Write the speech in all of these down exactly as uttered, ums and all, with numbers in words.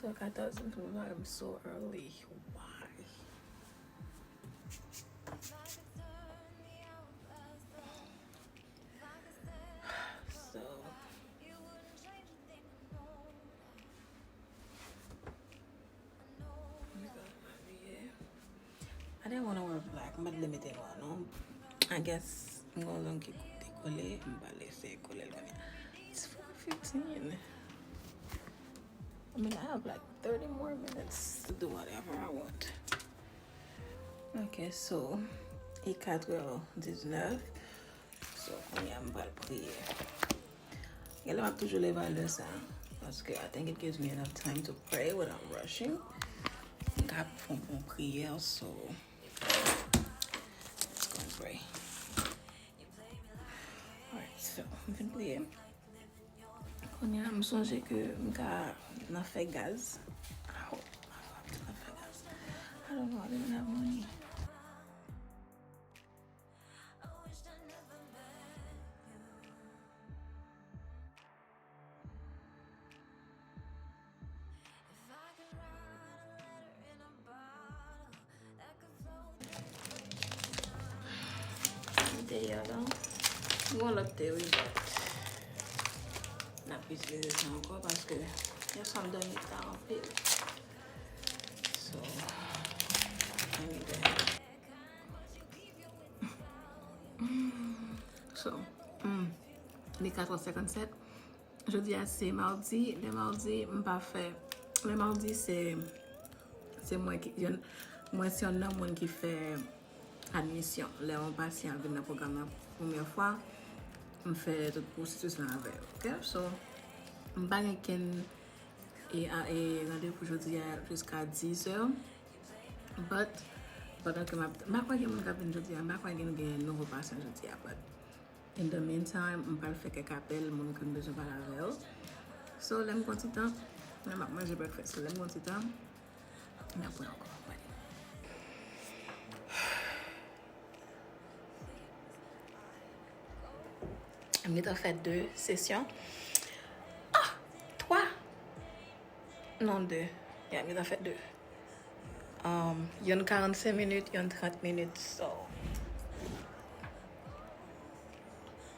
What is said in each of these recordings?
So, katòz minit pou mwen, I'm so early. Why? So, I didn't wanna wear black. M pa t vle mete nwa, non. I guess m gon long ki dekole. M pral eseye kole l kounye a. It's four fifteen. I mean, I have like thirty more minutes to do whatever I want. Ok, so, e quatre heures dix-neuf. So, kounye a m pral priye. Genlè m ap toujou leve a lè sa, paske I think it gives me enough time to pray without rushing. M ka fè yon bon priyè, so, let's go and pray. Alright, so, m fin priye. Kounye a, m sonje ke m ka nan fè gaz. Aw, m ap nan fè gaz. I don't know, I don't have money. Deyò la. M gon lòt te wi, but n ap itilize sa ankò paske yè swa m dòmi ta anpil. So, anyway. So, mm, li quatre heures cinquante-sept. Jodi a se mawdi. Lè mawdi, m pa fè. Lè mawdi, se, se mwen ki, yonn, mwen se yonn nan moun ki fè admisyon. Lè yon pasyan vin nan pwogram nan premyè fwa, m fè tout pwosesis lan avè l. Ok? So, m pa gen kenn e, a, e randevou jodi a jiska dis è. But, pandan ke m ap, m pa kwè gen moun k ap vin jodi a, m pa kwè gen, gen nouvo pasyan jodi a, but in the meantime, m pral fè kèk apèl moun ke m bezwen pale avè yo. So, lè m gon ti tan, lè m ap manje breakfast, lè m gon ti tan, n ap wè ankò. M gentan fè de sesyon. Ah! Twa! Non, de. Yeah, m gentan fè de. Um, yonn karannsenk minit, yonn trant minit, so.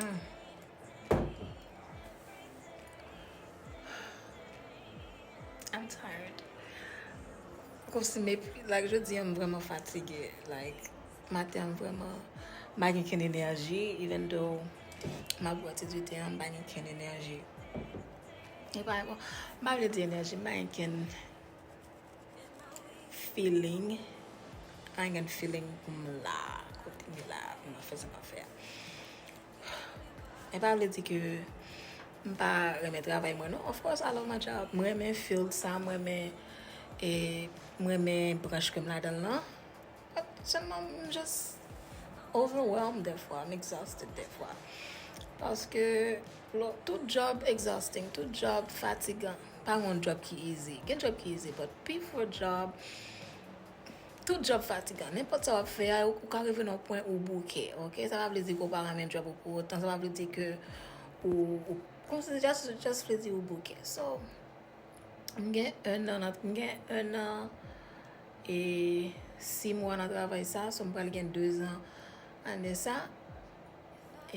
Mm. I'm tired. Kòmsi, me, like, jodi a, m vrèman fatige. Like, maten an, m vrèman, m pa gen kenn enèji, even though m ap bwè ti dite an, m pa gen kenn enèji. E pa, bon, m pa vle di enèji, m pa gen kenn feeling. I ain't got feeling pou m la, kote m ye la, pou m ap fè sa m ap fè a. E pa vle di ke m pa renmen travay mwen, non. Of course, I love my job. M renmen field sa, m renmen, e, m renmen branch ke m ladan l lan. But sèlman, m just overwhelmed dèfwa, m exhausted dèfwa. Paske, lo-, tout job exhausting, tout job fatigan. Pa gen yon job ki easy. Gen job ki easy, but P four job, tout job fatigan. Nenpòt sa w ap fè a, ou, ou ka rive nan yon pwen ou bouke, ok? Sa pa vle di ke w pa renmen job ou pou otan. Sa pa vle di ke ou, ou, kòmsi just, just vle di ou bouke. So, m gen en an nan, m gen en an e sis mwa nan travay sa, so m pral gen de zan année sa.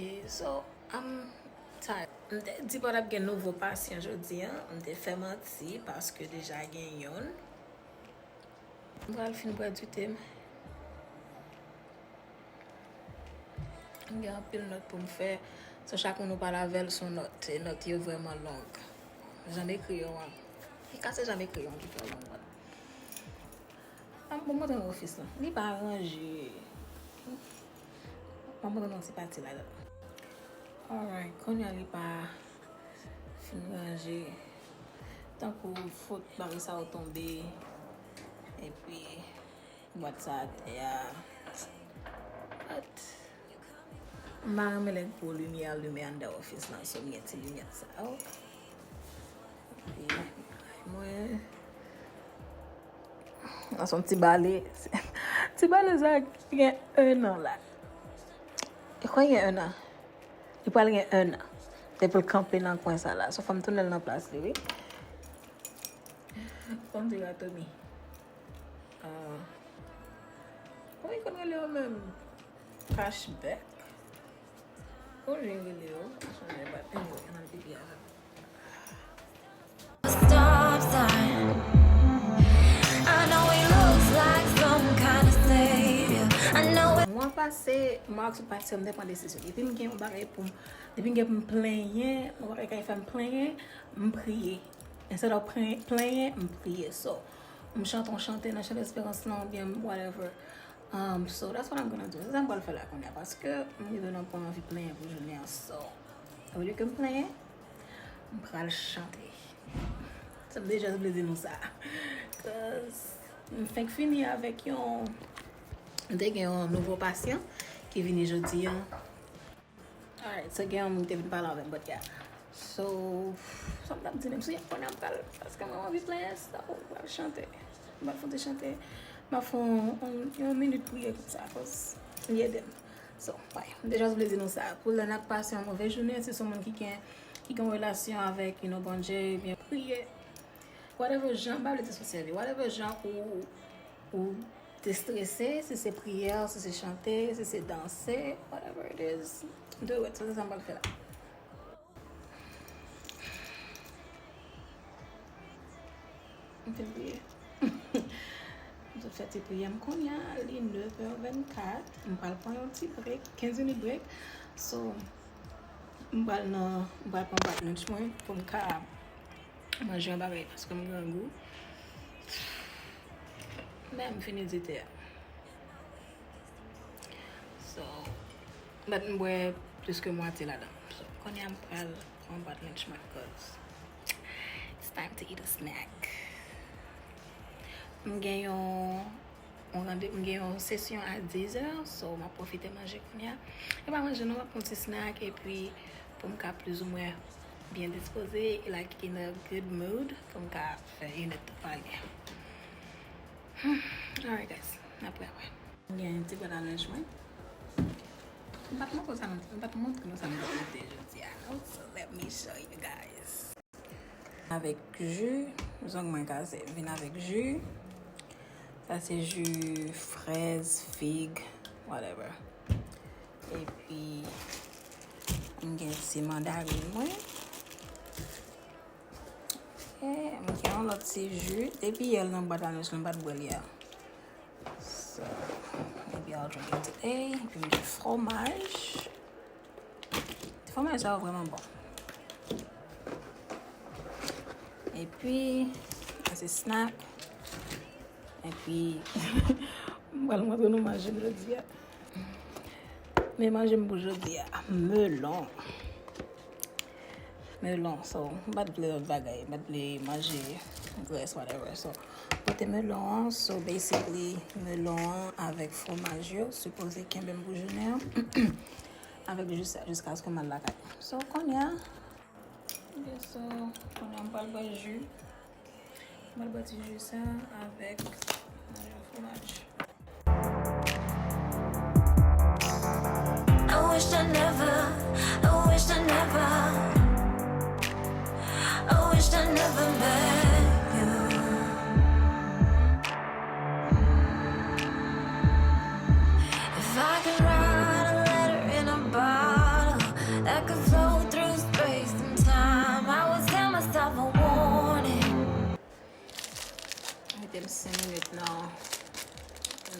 E so, I'm tired. M te di pa t ap gen nouvo pasyan jodi a, m te fè manti paske deja gen yonn. M pral fin bwè dite m. M gen anpil nòt pou m fè. So, chak moun ou pale avè l, se yon nòt. E nòt yo vrèman long. Jan m ekri yo an. E ka se jan m ekri yo an ki fè yo long, but. An, bon, montre nou ofis lan. Li pa ranje. M ap montre nou ti pati ladan. Alright, kounye a li pa fin ranje. Tankou fot bagay sa yo tonbe. Epi, bwat sa atè a. But, m pa renmen lè gwo limyè ap limen anndan ofis lan, so m gen ti limyè sa yo. Epi, mwen, nan son ti bale. Ti bale sa gen en an la. E kwè gen en an. Li pral gen en an. Depi l kanpe nan kwen sa la. So, fò m tounen l nan plas li, wi. Konn di Ratomi. Ah. Kòman yo konn rele yo menm? Cashback? Konn jan yo rele yo? Anyway, ann al pipi avè m. Stop sign. I know he looks like some kind of savior. I know it. Mwa pase, mwa sou pase, m te pran desizyon. Depi m gen yon bagay pou m, depi m gen pou m plenyen, yon bagay k ap fè m plenyen, m priye. Instead of plen-, plenyen, m priye. So, m chante yon chante nan chan esperans lan, oubyen whatever. Um, so, that's what I'm gonna do. Se sa m pral fè la kounye a, paske m rive nan pwen anvi plenyen pou jounen an. So, olye ke m plenyen, m pral chante. Sa m deja vle di nou sa. Cause m fenk fini avèk yon, m te gen yon nouvo pasyan ki vini jodi an. Alright, so gen yon moun ki te vin pale avè m, but yeah. So, sa m t ap di menm, si y ap konnen m pral, paske mwen anvi plenyen, so, m pral chante. M pral fè yon ti chante. M ap fè yon, yon, yon minit priye konsa, cause li ede m. So, ouais, m te just vle di nou sa. Pou lè n ap pase yon move jounen, si se yon moun ki gen, ki gen yon relasyon avèk, you know, Bondye, ebyen, priye. Whatever jan, m pa vle di sou sèvi, whatever jan ou, ou destrese, si se priyè, si se chante, si se danse, whatever it is, do it. So, se sa m pral fè la. M fin priye. M sot fè ti priyè m kounye a, li nev è vennkat. M pral pran yon ti break, kenz minit break. So, m pral nan, m pral pran bak lunch mwen pou m ka manje yon bagay paske m grangou. Men m fini di te a. So, but m bwè plis ke mwatye ladan. So, kounye a m pral pran bwat lunch mwen, cause it's time to eat a snack. M gen yon, yon rande, m gen yon sesyon a dizè, so m ap pwofite manje kounye a. E pa manje non, m ap pran ti snack, epi pou m ka plizoumwen byen dispoze, e like in a good mood, pou m ka fè yon lòt pale. Hmm. Alright, guys. N ap wè apre. M gen ti bwat a lunch mwen. M pa t montre sa, m pa t montre nou sa m te mete jodi a, non? So, let me show you guys. Avèk ji, zong mwen kase. Vin avèk ji. Sa se ji frèz, fig, whatever. Epi, m gen ti mandarin mwen. Ok, m gen yon lòt ti ji. Depi yè l nan bwat a lunch lan, m pa t bwè l yè. So, maybe I'll drink it today. Epi m gen fwomaj. Fwomaj sa yo vrèman bon. Epi, sa se snack. Epi, m pral montre nou manje m jodi a. Men manje m pou jodi a, melon. Melon, so, m pa t vle lòt bagay, m pa t vle manje grès, whatever. So, pote melon an, so, basically, melon an avèk fwomaj yo, sipoze kenbe m pou jounen an. Avèk jis, jiskaske m al lakay. So, kounye a, Ok, so, kounye a m pral bwè ji. M pral bwè ti ji sa avèk manje fwomaj. I wish I never, I wish I never, I wish I never met you. If I could write a letter in a bottle that could float through space and time, I would send myself a warning. Mete m senk minit nan,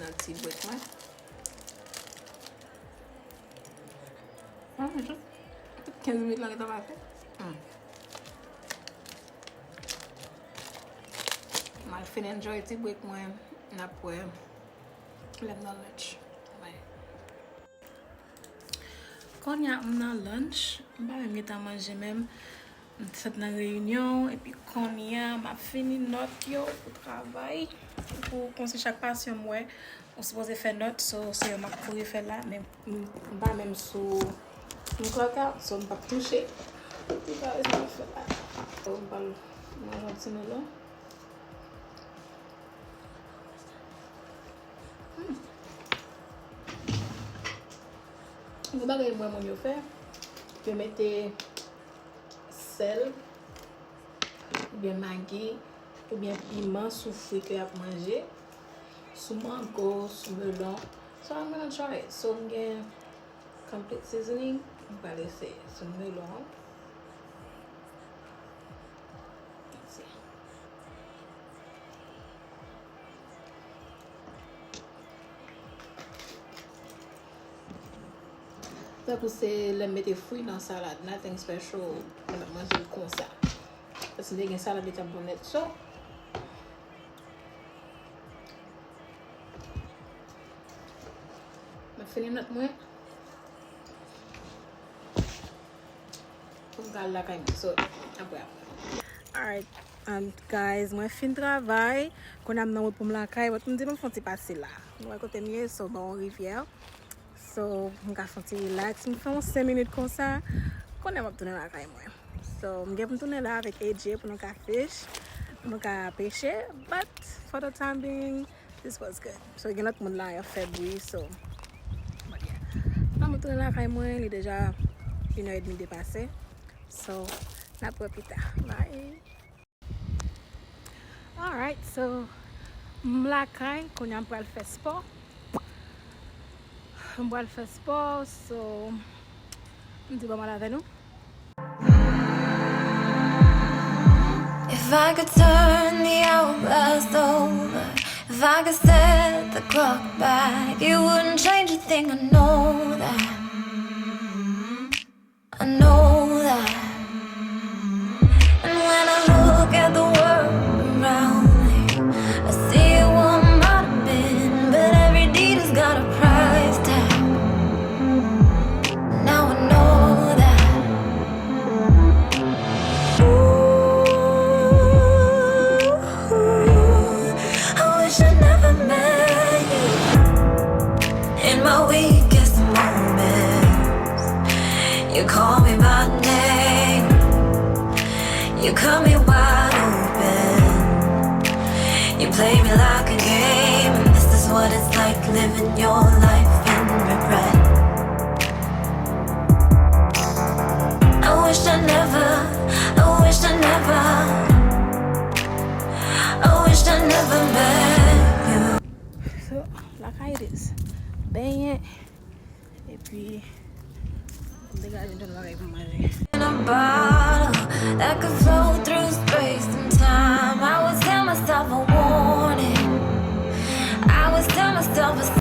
nan ti break mwen. Ah, men tout, tout kenz minit la gentan pase. Hmm. M al fin enjoy ti break mwen. N ap wè lè m nan lunch. Bye. Kounye a m nan lunch. M pa menm gentan manje menm. M sot nan reyinyon, epi kounye a m ap fini nòt yo pou travay. Pou konsi chak pasyan m wè, ou sipoze fè nòt, so se yo m ap kouri fè la, men m, m pa menm sou m clock out, so m p ap touche. Pou travay sa m ap fè la. So m pral manje yon ti melon. Hmm. Yon bagay m wè moun yo fè, yo mete sèl, oubyen magi, Ebyen, piman sou fwi ke y ap manje, sou mango, sou melon. So I'm gonna try it. So m gen complete seasoning, m pral eseye sou melon an. Let's see. Tankou se lè m mete fwi nan salad, nothing special, mwen ap manje l konsa. Paske m te gen salad li t ap bon nèt, so. M ap fini nòt mwen. Pou m ka al lakay mwen. So, apre, apre. Alright, um, guys, mwen fin travay. Kounye a m nan wout pou m lakay, but m di m fè yon ti pase la. Nou wè kote m ye, so, bò yon rivyè. So, m ka fè yon ti relax. M fè yon senk minit konsa. Kounye a m ap tounen lakay mwen. So, m gen pou m tounen la avèk A J pou nou ka fish, pou nou ka peche. But, for the time being, this was good. So, gen lòt moun la, y ap fè bri, so, but yeah. An nou tounen lakay mwen, li deja inè edmi depase. So, n ap wè pita. Bye. Alright, so, m lakay, kounye a m pral fè spò. M pral fè spò, so, m di bò m al avè nou. If I could turn the hourglass over, if I could set the clock back, it wouldn't change a thing, I know that. I know that. And when I look at the world around me, I see what might have been, but every deed has got a price tag. Now I know that. Ooh, I wish I never met you. In my weakest moments, you call me by name. You cut me wide open. You play me like a game, and this is what it's like living your life in regret. I wish I never, I wish I never, I wish I never met you. So, lakay it is. Benyen. Epi, m degaje m jwenn bagay pou m manje. In a bottle that could float through space and time. I always tell myself a warning. I always tell myself a